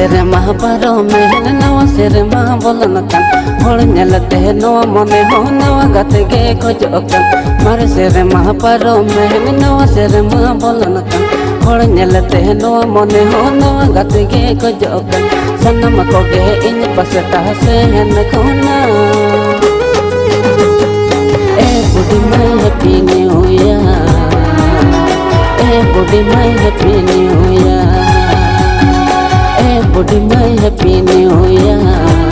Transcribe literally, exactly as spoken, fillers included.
ᱥᱮᱨᱢᱟ ᱯᱟᱨᱚᱢᱮᱱ ᱱᱟᱣᱟ ᱥᱮᱨᱢᱟ ᱵᱚᱞᱚᱱ ᱠᱟᱱ, ᱦᱚᱲ ᱧᱮᱞᱛᱮ ᱱᱚᱣᱟ ᱢᱚᱱᱮ ᱦᱚᱸ ᱱᱟᱣᱟ ᱜᱟᱛᱮ ᱜᱮ ᱠᱷᱚᱡᱚᱜ ᱠᱟᱱ᱾ ᱢᱟᱨᱮ ᱥᱮᱨᱢᱟ ᱯᱟᱨᱚᱢᱮᱱ ᱱᱟᱣᱟ ᱥᱮᱨᱢᱟ ᱵᱚᱞᱚᱱ ᱠᱟᱱ, ᱦᱚᱲ ᱧᱮᱞᱛᱮ ᱱᱚᱣᱟ ᱢᱚᱱᱮ ᱦᱚᱸ ᱱᱟᱣᱟ ᱜᱟᱛᱮ ᱜᱮ ᱠᱷᱚᱡᱚᱜ ᱠᱟᱱ᱾ ᱥᱟᱱᱟᱢ ᱠᱚᱜᱮ ᱤᱧ ᱯᱟᱥᱴᱟ ᱥᱮᱱ ᱠᱷᱚᱱᱟᱜ ᱮ ᱵᱩᱰᱤ ᱢᱟᱹᱭ, Happy New Year. ᱮ ᱵᱩᱰᱤ ᱢᱟᱹᱭ, Happy New Year. ᱮ ᱵᱩᱰᱤ ᱢᱟᱹᱭ, Happy New Year.